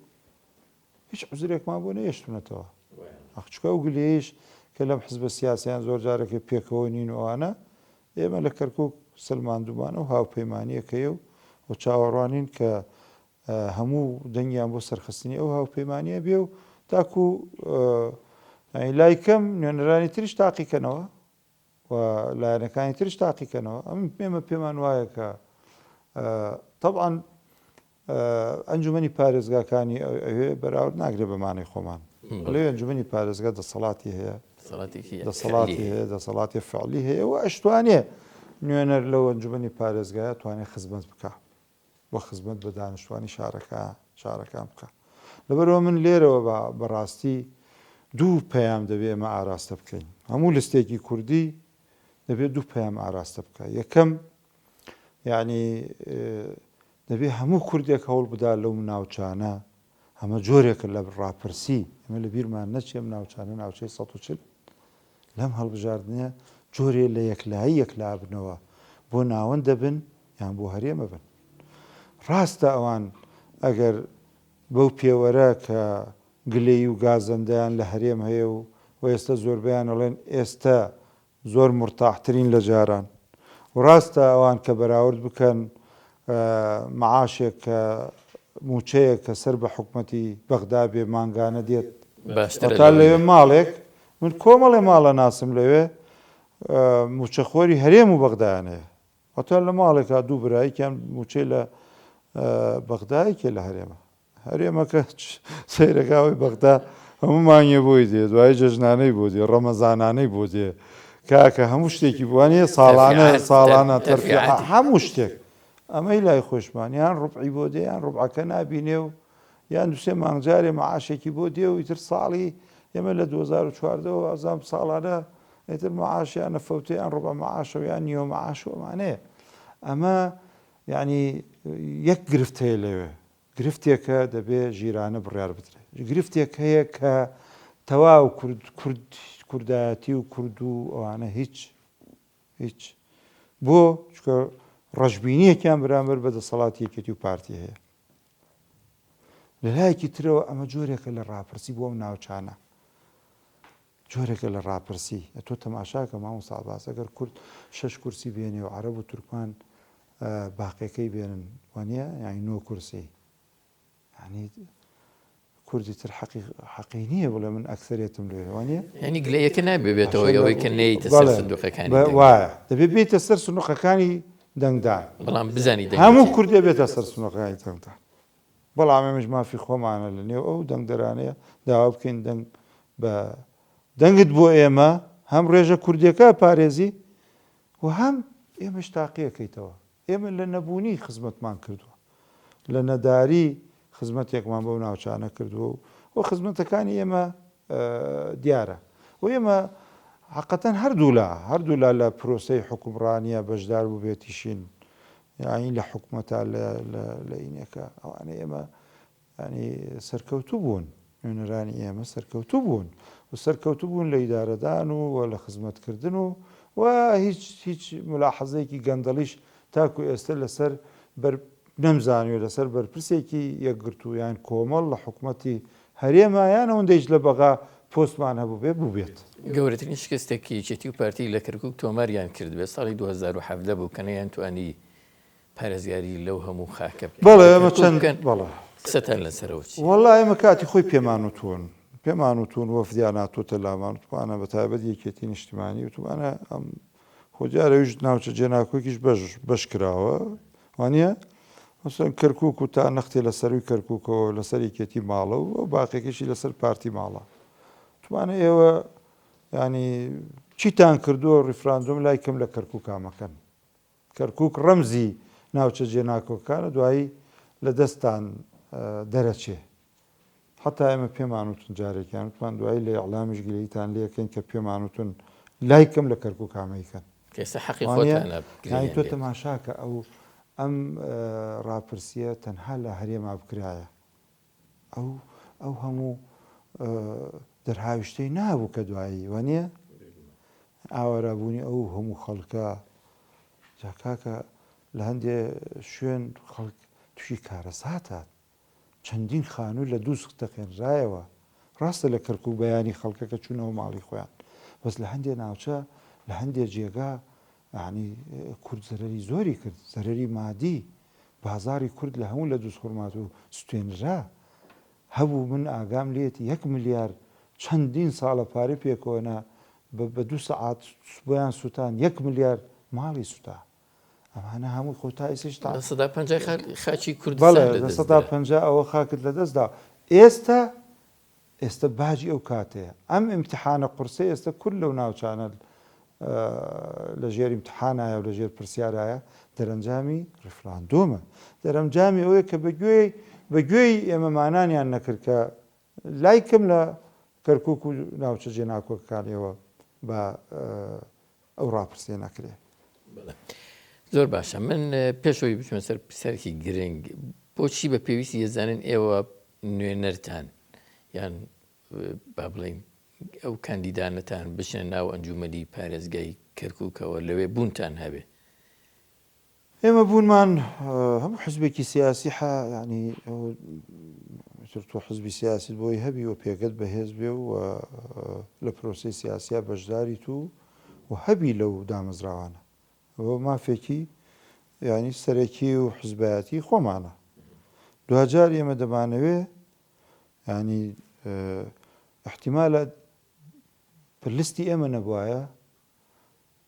هیچ عوزرێکمان بۆ نەهێشتونەتەوە ئەخ چکە ئەو گلەیەیش کە لەم حزبە سیاسیان زۆر جارەکە پێکەوە نین و ئەوانە ئێمە لە کەرکک سەلماندومانە و هاوپەیمانیەکەیە و و چاوەڕوانین کە هەموو دەنگیان بۆ سەرخستنی ئەو هاوپەیمانیە بێ و تاکو لای کەم نوێنەرانی تریش تاقیکەنەوە و لایەنەکانی تریش تاقیکەنەوە ئەم ئێمە پێمان وایە کە تەبعەن ئەنجومەنی پارێزگاکانی ئەوێ بەراورد ناکرێت بەمانەی خۆمان لەوێ ئەنجومەنی پارێزگا دەسەڵاتی هەیە دەسەڵاتی هەیە دەسەڵاتی فعلی هەیە و ئەشتوانێ نوێنەر لەو ئەنجومەنی پارێزگایە توانێت خزمەت بکە و خزمەت بە دانیشتوانی شارەکە شارەکان بکە لەبەرەوە من لێرەوە بە بەڕاستی دوو پەیام دەبێ ئێمە ئاراستە بکەین هەموو لستێکی کوردی دەبێت دوو پەیام ئاراستە بکە یەکەم یعنی دەبێ هەموو کوردێک هەوڵ بدا لەو ناوچانە ئەمە جۆرێکە لە ڕاپرسی ئەمە لە بیرمان نەچێ ئەم ناوچانە ناوچەی 140 لەم هەڵبژاردنە جۆرێ لە یەکلایی یەکلابنەوە بۆ ناوەند دەبن یان بۆ هەرێمە بن. ڕاستە ئەوان ئەگەر بەو پێوەرە کە گلەیی و گازەندەیان لە هەرێم هەیە و و ئێستە زۆربەیان ئەڵێن ئێستە زۆر مورتاحترین لە جاران و ڕاستە ئەوان کە بەراورد بکەن مەعاشێک کە مووچەیەک کە سەر بە حکومەتی بەغدا بێ مانگانە دێت باشترە تا لەوێ ماڵێک من کۆمەڵێ ماڵە ناسم لەوێ مووچەخۆری هەرێم و بەغدایان هەیە واتە لە ماڵێکا دوو برا یەکیان مووچەی لە بەغدا یەکێ لە هەرێمە هەرێمەکە سەیرەکە ئەوەی بەغدا هەموو مانگێ بۆی دێ دوای جەژنانەی بۆ دێ ڕەمەزانانەی بۆ دێ کاکە هەموو شتێکی بوانە ساڵانە ساڵانە تەرفیعات هەموو شتێک ئەمەی لای خۆشمان یان ڕوبعی بۆ دێ یان ڕوبعەکە نابینێ و یان دوسێ مانگ جارێ معاشێکی بۆ دێ و ئیتر ساڵی ئێمە لە 2014 وازام ساڵانە ئیتر معاش یان نەفەوتێ یان ڕوبع معاشە و یان نیوە معاش و ئەمانەیە ئەمە یعنی یەک گرفت هەیە لەوێ گرفتێکە دەبێ ژیرانە بڕیار بدرێت گرفتێک هەیە کە تەواو کورد کورد کوردایەتی و کورد و ئەوانە هیچ هیچ بۆ چکە ڕەشبینیەکیان بەرامبەر بە دەسەڵاتی یەکێتی و پارتی هەیە لە لایەکی ترەوە ئەمە جۆرێکە لە ڕاپرسی بۆ ئەم ناوچانە جۆرێکە لە ڕاپرسی ئەتۆ تەماشاکە مامۆستا عەباس ئەگەر کورد شەش کورسی بێنێ و عەرەب و تورکمان باقیەکەی بێنن وانە یانی نۆ کورسی یانی کوردی تر حەقی حەقی نییە بڵێ من ئەکسەرێتم لێ وانە یعنی گلەیەکە نابێ بێتەوە ئەوەی کە نەیتە سەر سندوقەکانی وایە دەبێ بێتە سەر سندوقەکانی. دەنگدان. بەڵام بزانی دەنگی هەموو کوردێ بێتە سەر سنووقەکانی دەنگدان. بەڵام ئێمەش مافی خۆمانە لە نێو ئەو دەنگدەرانەیە داوا بکەین دەنگ بە دەنگت بۆ ئێمە هەم ڕێژە کوردیەکە پارێزی و هەم ئێمەش تاقیەکەیتەوە. ئێمە لە نەبوونی خزمەتمان کردووە. لە نەداری خزمەتێکمان بەو ناوچانە کردووە و و خزمەتەکانی ئێمە دیارە و ئێمە حەقەتەن هەردوولا هەردوولا لە پرۆسەی حوکمڕانیە بەشدار بووبێتیشین یانی لە حکومەتا لە لە ئینەکە ئەوانە ئێمە ینی سەرکەوتوو بوون نوێنەرانی ئێمە سەرکەوتوو بوون و سەرکەوتوو بوون لە ئیدارەدان و و لە خزمەتکردن و و هیچ هیچ ملاحەزەیەکی گەندەڵیش تاکو ئێستا لەسەر بەر نەمزانیوە لەسەر بەرپرسێکی یەکگرتوو یان کۆمەڵ لە حکومەتی هەرێما یان ئەوەندەیش لە بەغا پۆستمان هەبووبێ بووبێت. گەورەترین شکستێک کە یەکێتی و پارتی لە کەرکوک تۆماریان کردبێت ساڵی 2017 بوو کە نەیانتوانی پارێزگاری لەو هەموو خاکە بکەن بەڵێ لە ئێمە کەرکوک چەند بکەن بەڵێ. قسەتان لەسەرەوە چییە؟ وەڵا ئێمە کاتی خۆی پێمان وتوون پێمان وتوون وەفدیان هاتووەتە لامان وتووانە بەتایبەت یەکێتی نیشتیمانی وتووانە ئەم خۆ دیارە ئەویش ناوچە جێناکۆکیش بەش بەش کراوە وانە مەسەن کەرکک و تا نەختێ لە سەروی کەرککەوە لەسەر یەکێتی ماڵە و ئەو باقێکیشی لەسەر پارتی ماڵە توانە ئێوە ینی چیتان کردووە ڕیفراندۆم لای کەم لە کەرکک مەکەن کەرکک ڕەمزی ناوچە جێناکۆکانە دوایی لە دەستان دەرەچێ حەتا ئێمە پێمان وتن جارێکیان وتمان دوایی لە ئیعلامیش گلەییتان لێ ئەکەین کە پێمان وتن لای کەم لە کەرکوک ئامەیکەن. کە ئێستا حەقی وانیە؟ خۆتانە یانی گلەییان تۆ لێ بکەن. تەماشاکە ئەو ئەم ڕاپرسیە تەنها لە هەرێما بکرایە ئەو ئەو هەموو دەرهاویشتەی نابوو کە دوایی وانیە؟ ئاوارابوونی ئەو هەموو خەڵکە جا کاکە لە هەندێ شوێن خەڵک تووشی کارەسات هات. چەندین خانوو لە دووسک تەقێنرایەوە، ڕاستە لە کەرکوک بەیانی خەڵکەکە چوونەوە ماڵی خۆیان، بەس لە هەندێ ناوچە لە هەندێ جێگا یانی کورد زەرەری زۆری کرد، زەرەری مادی، بازاڕی کورد لە هەموو لە دووزخورماتوو سوتێنرا، هەبوو من ئاگام لێیەتی یەک ملیار چەندین ساڵە پارەی پێکەوە نا بە دوو سەعات بۆیان سوتان یەک ملیار ماڵی سوتا. ئەمانە هەمووی خۆ تا ئێستاش تا 50% خاکی کوردستان بەڵێ لە لە دەست سەدا درا. 50 ئەوە خاکت لە دەست دا ئێستا ئێستا باجی ئەو کاتەیە ئەم ئیمتحانە قورسەی ئێستا کورد لەو ناوچانە لە ژێر ئیمتحانایە و لە ژێر پرسیارایە دەرەنجامی ڕیفراندۆمە دەرەنجامی ئەوەیە کە بە گوێی بە گوێی ئێمەمانانیان نەکرد کە لای کەم لە کەرکوک و ناوچە جێناکۆکەکانیەوە بە ئەو ڕاپرسیە نەکرێ. بەڵێ زۆر باشە من پێشەوەی بچمە سەر پرسیارێکی گرنگ بۆچی بە پێویستی دەزانن ئێوە نوێنەرتان یان با بڵین ئەو کاندیدانەتان بچنە ناو ئەنجومەنی پارێزگای کەرکووکەوە لەوێ بوونتان هەبێ؟ ئێمە بوونمان هەموو حزبێکی سیاسی حە یانی تر تۆ حزبی سیاسیت بۆی هەبی و پێگەت بەهێز بێ و لە پرۆسەی سیاسیا بەشداریت و و هەبی لەو دامەزراوانە ئەوە مافێکی یانی سەرەکی و حزبایەتی خۆمانە دواجار ئێمە دەمانەوێ ینی احتیمالە لستی ئێمە نەبوایە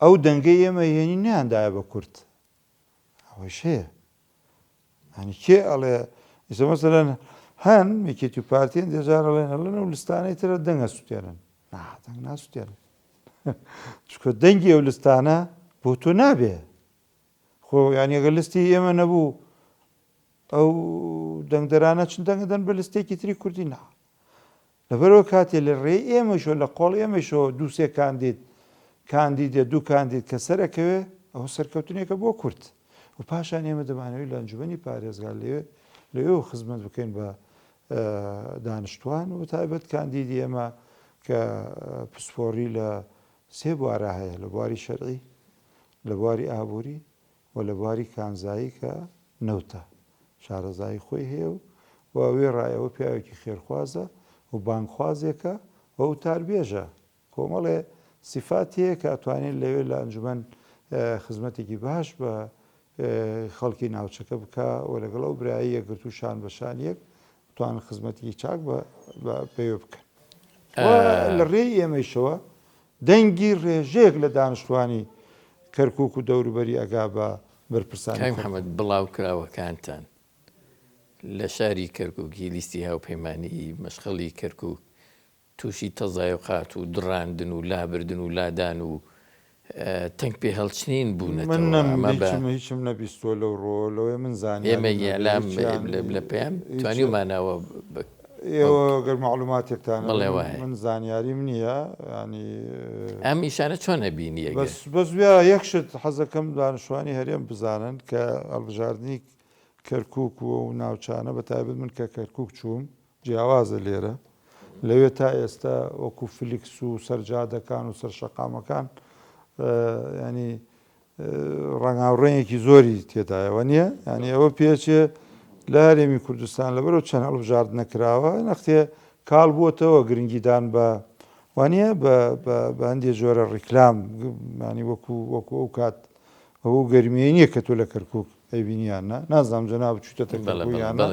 ئەو دەنگەی ئێمە هێنین نەیاندایە بە کورد ئەوەیش هەیە ینی کێ ئەڵێ ئیسە مەسەلەن هەن یەکێتی و پارتی هەندێ جار ئەڵێن ئەڵێن ئەو لستانەی ترە دەنگە سوتێنن نا دەنگ ناسوتێنن چونکە دەنگی ئەو لستانە بۆ تۆ نابێ خۆ یانی ئەگەر لستی ئێمە نەبوو ئەو دەنگدەرانە چن دەنگدەن بە لستێکی تری کوردی نا لەبەرئەوە کاتێ لە رێی ئێمەیشەوە لە قۆڵ ئێمەیشەوە دوو سێ کاندید کاندید یا دوو کاندید کە سەرەکەوێ ئەوە سەرکەوتنێکە بۆ کورد و پاشان ئێمە دەمانەوێت لە ئەنجومەنی پارێزگا لەوێ لەوێوە خزمەت بکەین بە دانیشتوان و تایبەت کاندیدی ئێمە کە پسپۆڕی لە سێ بوارە هەیە لە بواری شەرعی لە بواری ئابووری و لە بواری کانزایی کە نەوتە شارەزایی خۆی هەیە و و وێڕای ئەوە پیاوێکی خێرخوازە و بانگخوازێکە و وتاربێژە کۆمەڵێ سیفاتی هەیە کە ئەتوانێت لەوێ لە ئەنجومەن خزمەتێکی باش بە خەڵکی ناوچەکە بکا و لەگەڵ ئەو برایی یەکگرتوو شان بە شان یەک بتوانن خزمەتێکی چاک بە پێوە بکەن و لە ڕێی ئێمەیشەوە دەنگی ڕێژەیەک لە دانیشتوانی کەرکوک و دەوروبەری ئەگا بە. بەرپرسانی کاک محەمەد بڵاوکراوەکانتان لە شاری کەرکوک هی لیستی هاوپەیمانیی مەشخەڵی کەرکوک تووشی تەزایوقات و دڕاندن و لابردن و لادان و تەنگ پێ هەڵچنین من بوونەتەوە نەم ئەمە بە هیچم هیچم نەبیستووە لەو ڕووەوە لەوەی من زانیاریم ئێمە هەبێ ئیعلام هیچیان لە پەیام هیچ توانیومانەوە بە ئێوە گەر مەعلوماتێکتان هەبێ بەڵێ من وایە. من زانیاریم نییە یانی ئەم ئیشانە چۆن ئەبینی ئەگەر؟ بەس بەس ویا یەک شت حەزەکەم دانیشتوانی هەرێم بزانن کە هەڵبژاردنی کەرکوک و ئەو ناوچانە بە تایبەت من کە کەرکوک چووم جیاوازە لێرە لەوێ تا ئێستا وەکو فلیکس و سەر جادەکان و سەر شەقامەکان ینی ڕەنگاوڕەنگێکی زۆری تێدایە وەنیە؟ یانی ئەوە پێچێ لە هەرێمی کوردستان لەبەرەوە چەند هەڵبژاردنە کراوە نەختێ کاڵ بووەتەوە گرنگیدان بە وانە بە هەندێ جۆرە ڕیکلام ینی وەکو وەکو ئەو کات ئەو گەرمیە نییە کە تۆ لە کەرکک ئەیبینیان نا نازانم جەناب چوتەتە کەرکک یان نا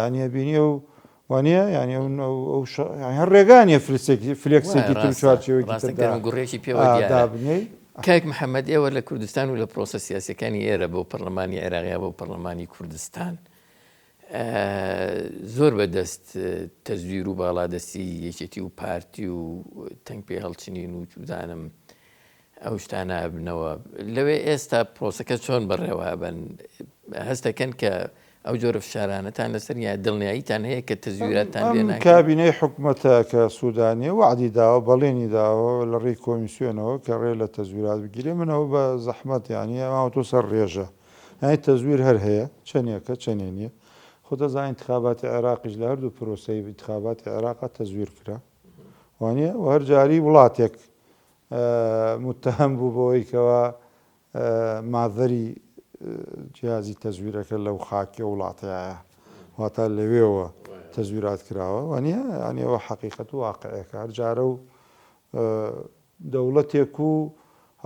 ینی ئەبینی و وانیە یانی ئەو ئەو یانی هەر ڕێگا نیە فلسێکی فلێکسێکی تر و چوارچێوەیەکی ڕاستە تر دا گەرم گوڕێکی پێوە ئا دیارە. دابنێی. کاک محەمەد ئێوە لە کوردستان و لە پرۆسە سیاسیەکانی ئێرە بۆ پەرلەمانی عێراق یا بۆ پەرلەمانی کوردستان زۆر بە دەست تەزویر و باڵادەستی یەکێتی و پارتی و تەنگ پێ هەڵچنین و چوزانم ئەو شتانە ئەبنەوە لەوێ ئێستا پرۆسەکە چۆن بەڕێوە ئەبەن هەستەکەن کە ئەو جۆرە فشارانەتان لەسەر یا دڵنیاییتان هەیە کە تەزویراتتان لێ ئەم ناکرێت؟ کابینەی حکومەتە کە سودانیە وەعدی داوە بەڵێنی داوە لە ڕێی کۆمیسیۆنەوە کە ڕێ لە تەزویرات بگیرێ من ئەوە بە زەحمەت یانی ماوەتەوە سەر ڕێژە یانی تەزویر هەر هەیە چەنێکە چەنێ نیە خۆ دەزانی ئینتخاباتی عێراقیش لە هەردوو پرۆسەی ئینتخاباتی عێراقا تەزویر کرا وانیە و هەر جاری وڵاتێک موتەهەم بوو بەوەی کەوا ماذەری جیهازی تەزویرەکە لەو خاکی ئەو وڵاتەیە واتا لەوێوە تەزویرات کراوە وانە یانی ئەوە حەقیقەت و واقعێکە هەر جارە و دەوڵەتێک و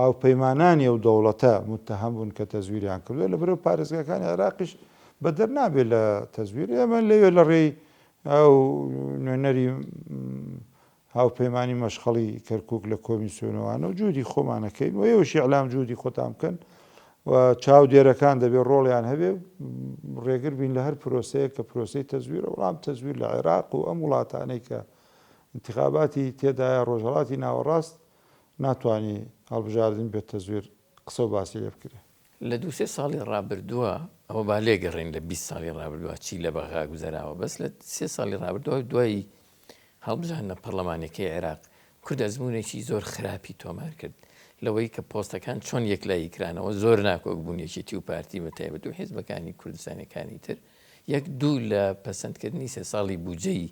هاوپەیمانانی ئەو دەوڵەتە متهم بوون کە تەزویریان کردووە لە بەرەو پارێزگاکانی عێراقیش بەدەر نابێت لە تەزویر ئێمە لەوێ لە ڕێی ئەو نوێنەری هاوپەیمانی مەشخەڵی کەرکوک لە کۆمیسیۆنەوانە و جوودی خۆمان ئەکەین و ئێوەش ئیعلام جوودی خۆتان بکەن و چاودێرەکان دەبێ ڕۆڵیان هەبێ ڕێگر بین لە هەر پرۆسەیەک کە پرۆسەی تەزویرە وڵام تەزویر لە عێراق و ئەم وڵاتانەی کە انتخاباتی تێدایە ڕۆژهەڵاتی ناوەڕاست ناتوانی هەڵبژاردن بێت تەزویر قسە و باسی لێ بکرێ. لە دوو سێ ساڵی ڕابردووە، ئەوە با لێگەڕێین لە 20 ساڵی ڕابردووە چی لە بەغا گوزەراوە، بەس لە سێ ساڵی ڕابردووە دوای هەڵبژاردنە پەڕلەمانیەکەی عێراق، کورد ئەزموونێکی زۆر خراپی تۆمار کرد لەوەی کە پۆستەکان چۆن یەکلایی کرانەوە، زۆر ناکۆک بوون یەکێتی و پارتی بە تایبەت و حیزبەکانی کوردستانیەکانی تر، یەک دوو لە پەسەندکردنی سێ ساڵی بوجەی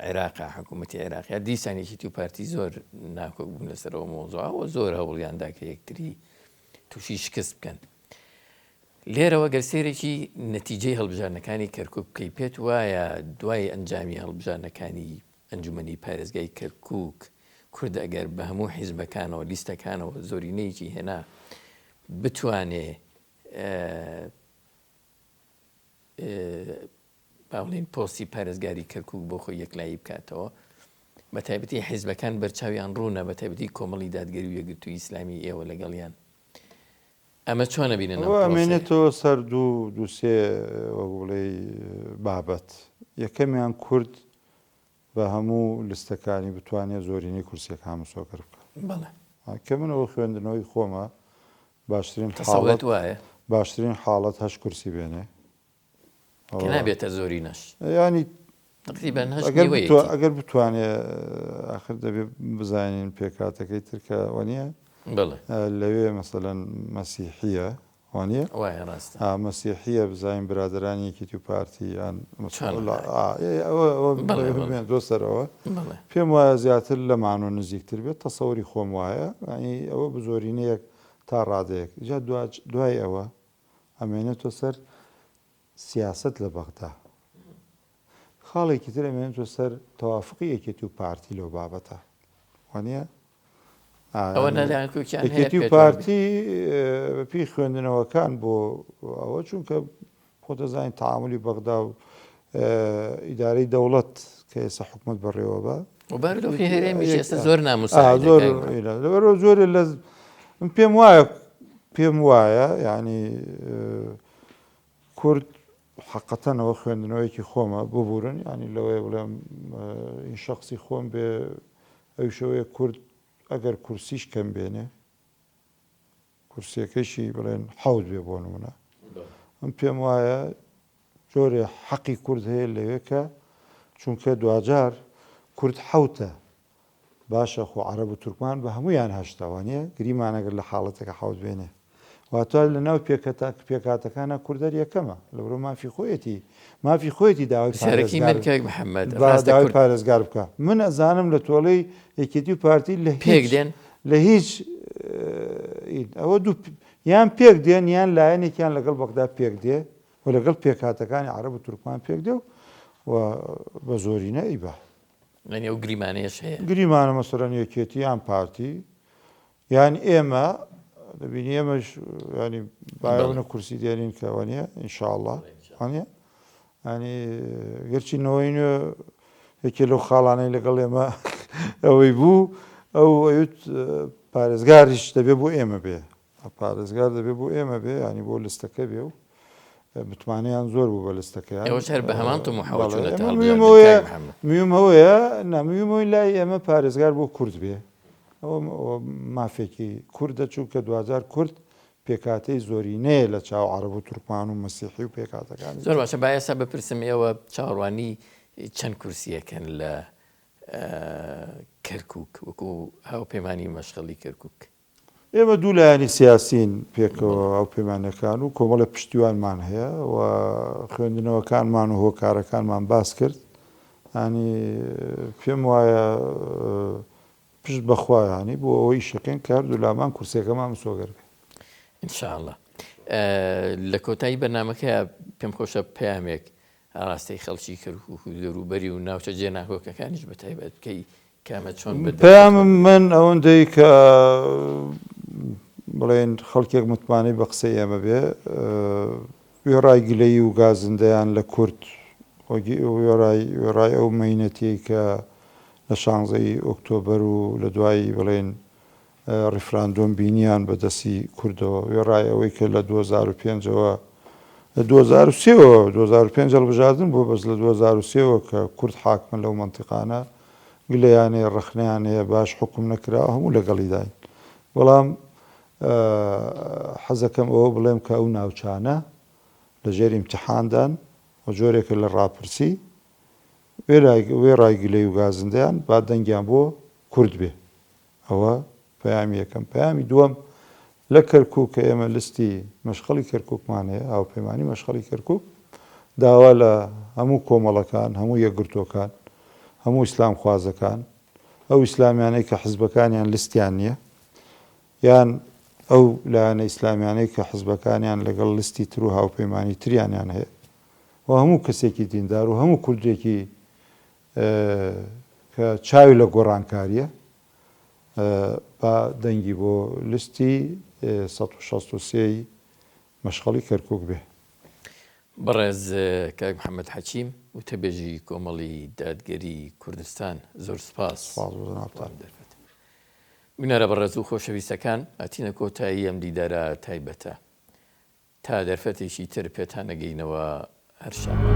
عێراق حکوومەتی عێراقیا دیسان یەکێتی و پارتی زۆر ناکۆک بوون لەسەر ئەو مەوزوعە و زۆر هەوڵیان دا کە یەکتری تووشی شکست بکەن. لێرەوە گەر سەیرێکی نەتیجەی هەڵبژاردنەکانی کەرکوک بکەی پێت وایە دوای ئەنجامی هەڵبژاردنەکانی ئەنجومەنی پارێزگای کەرکوک کورد ئەگەر بە هەموو حیزبەکانەوە لیستەکانەوە زۆرینەیەکی هێنا بتوانێ با بڵێین پۆستی پارێزگاری کەرکوک بۆ خۆی یەکلایی بکاتەوە بە تایبەتی حیزبەکان بەرچاویان ڕوونە بە تایبەتی کۆمەڵی دادگەری و یەکگرتووی ئیسلامی ئێوە لەگەڵیان ئەمە چۆن ئەبینن ئەم ئەوە پرۆسەیە؟ ئەمێنێتەوە سەر دوو دوو سێ وەک بڵێی بابەت یەکەمیان کورد بە هەموو لستەکانی بتوانێت زۆرینەی کورسیەکان مسۆگەر بکات بەڵێ. کە من ئەوە خوێندنەوەی خۆمە باشترین تەسەورت حاڵەت وایە؟ باشترین حاڵەت هەشت کورسی بێنێ کە نابێتە زۆرینەش. یانی تقریبا هەشت ئەگەر نیوەیەتی. بتوا ئەگەر بتوانێ ئاخر دەبێ بزانین پێکهاتەکەی تر کە وەنیە بەڵێ. لەوێ مەسەلەن مەسیحیە وانیە؟ وایە ڕاستە. ئا مەسیحیە بزانین برادەرانی یەکێتی و پارتی یان چۆن ئا ئەوە ئەوە بەڵێ بەڵێ. بێنەوە سەرەوە بەڵێ. پێم وایە زیاتر لەمانەوە نزیکتر بێت تەسەوری خۆم وایە یانی ئەوە بزۆرینەیەک تا ڕادەیەک جا دوای ئەوە ئەمێنێتەوە سەر سیاسەت لە بەغدا. خاڵێکی تر ئەمێنێتەوە سەر تەوافقی یەکێتی و پارتی لەو بابەتە. وانە؟ ئەوە نالایەنکۆکیان هەیە یەکێتی و پێت وابێ؟ پارتی بەپێی خوێندنەوەکان بۆ ئەوە چونکە خۆ دەزانین تەعامولی بەغدا و ئیدارەی دەوڵەت کە ئێستا حکومەت بەڕێوە بە و بارودۆخی هەرێمیش ئێستا زۆر ناموساعدە زۆر کاک محەممەد. لەبەرەوە زۆرێ لە من پێم وایە. پێم وایە یانی کورد حەقەتەن ئەوە خوێندنەوەیەکی خۆمە ببورن یانی لەوەیە بڵێم این شخصی خۆم بێ ئەویشەوەیە کورد ئەگەر کورسیش کەم بێنێ کورسیەکەشی بڵێن حەوت بێ بۆ نمونە من پێم وایە جۆرێ حەقی کورد هەیە لەوێ کە چونکە دواجار کورد حەوتە باشە خۆ عەرەب و تورکمان بە هەموویان هەشتە وانیە؟ گریمان ئەگەر لە حاڵەتێکا حەوت بێنێ واتە لە ناو پێکەتە پێکهاتەکانا کورد هەر یەکەمە لەبرۆ مافی خۆیەتی مافی خۆیەتی داوای پرسیارەکەی پارێزگار من کاک محەممەد با ڕاستە داوای کورد پارێزگار بکا من ئەزانم لە تۆڵەی یەکێتی و پارتی لە پێک هیچ دێن؟ لە هیچ ئەوە دوو یان پێک دێن یان لایەنێکیان لەگەڵ بەغدا پێک دێ و لەگەڵ پێکهاتەکانی عەرەب و تورکمان پێک دێ و و بە زۆرینە ئەیبا. یانی ئەو گریمانەیەش هەیە. گریمانە مەسەلەن یەکێتی یان پارتی یان ئێمە دەبینی ئێمەش ینی باونە کورسی دێنین کە وانە ئینشاءله وانە ینی گەرچی نەوەی نوێ یەکێ لەو خاڵانەی لەگەڵ ئێمە ئەوەی بوو ئەو ئەوت پارێزگاریش دەبێ بۆ ئێمە بێ پارێزگار دەبێ بۆ ئێمە بێ ینی بۆ لستەکە بێ و متمانەیان زۆر بوو بە لستەکەیان. ئێوەش هەر بە هەمان طموحەوە بەڵێ چوونەتە ئێمە هەڵبژاردن مهمەوەیە کاک محەممەد. مهمەوەیە نا مهمەوەی لای ئێمە پارێزگار بۆ کورد بێ ئەوە ئەوە مافێکی کوردە چونکە دواجار کورد پێکهاتەی زۆرینەیە لە چاو عەرەب و تورکمان و مەسیحی و پێکهاتەکانی زۆر تر. باشە با ئێستا بپرسم ئێوە چاوەڕوانی چەند کورسییەکەن لە کەرکووک وەکوو هاوپەیمانی مەشخەڵی کەرکووک؟ ئێمە دوو لایەنی سیاسین پێکەوە هاوپەیمانەکان و کۆمەڵێک پشتیوانمان هەیە و خوێندنەوەکانمان و هۆکارەکانمان باس کرد ینی پێم وایە پشت بەخوا ینی بۆ ئەوەی شەکەن کە هەردوو لامان کورسیەکەمان مسۆگەر بێ. ان شاء اللە لە کۆتایی بەرنامەکەیا پێم خۆشە پەیامێک ئاراستەی خەڵکی کەرکوک و دەوروبەری و ناوچە جێناکۆکەکانیش بەتایبەت بکەی کە ئەمە چۆن بە دەرفەت پەیامم وەربگرن. من ئەوەندەی کە بڵێن خەڵکێک متمانەی بە قسەی ئێمە بێ وێڕای گلەیی و گازندەیان لە کورد وێڕای وێڕای ئەو مەینەتیەی کە لە شانزەی ئۆکتۆبەر و لە دوایی بڵێن ڕیفراندۆم بینیان بە دەستی کوردەوە، وێڕای ئەوەی کە لە 2005 ەوە لە 2003 ەوە 2005 هەڵبژاردن بووە بەس لە 2003 ەوە کە کورد حاکمە لەو مەنتیقانە گلەیان هەیە ڕەخنەیان هەیە باش حوکم نەکراوە هەموو لەگەڵیداین بەڵام حەزەکەم ئەوە بڵێم کە ئەو ناوچانە لەژێر ئیمتیحاندان و جۆرێکە لە ڕاپرسی وێڕای گلەی و گازندەیان با دەنگیان بۆ کورد بێ ئەوە پەیامی یەکەم. پەیامی دووەم، لە کەرکووک کە ئێمە لستی مەشخەڵی کەرکووکمان هەیە، هاوپەیمانی مەشخەڵی کەرکووک، داوا لە هەموو کۆمەڵەکان، هەموو یەکگرتووەکان، هەموو ئیسلامخوازەکان، ئەو ئیسلامیانەی کە حزبەکانیان لستیان نییە، یان ئەو لایەنە ئیسلامیانەی کە حزبەکانیان لەگەڵ لستی تر و هاوپەیمانی تریانیان هەیە و هەموو کەسێکی دیندار و هەموو کوردێکی کە چاوی لە گۆڕانکارییە، با دەنگی بۆ لستی 163 ی مەشخەڵی کەرکوک بێ. بەڕێز کاک محەمەد حەکیم وتەبێژی کۆمەڵی دادگەری کوردستان زۆر سوپاس. سوپاس بۆ جەنابتان. بینەرە بەڕێز و خۆشەویستەکان هاتینە کۆتایی ئەم دیدارە تایبەتە. تا دەرفەتێکی تر پێتان ئەگەینەوە هەر شاد بن.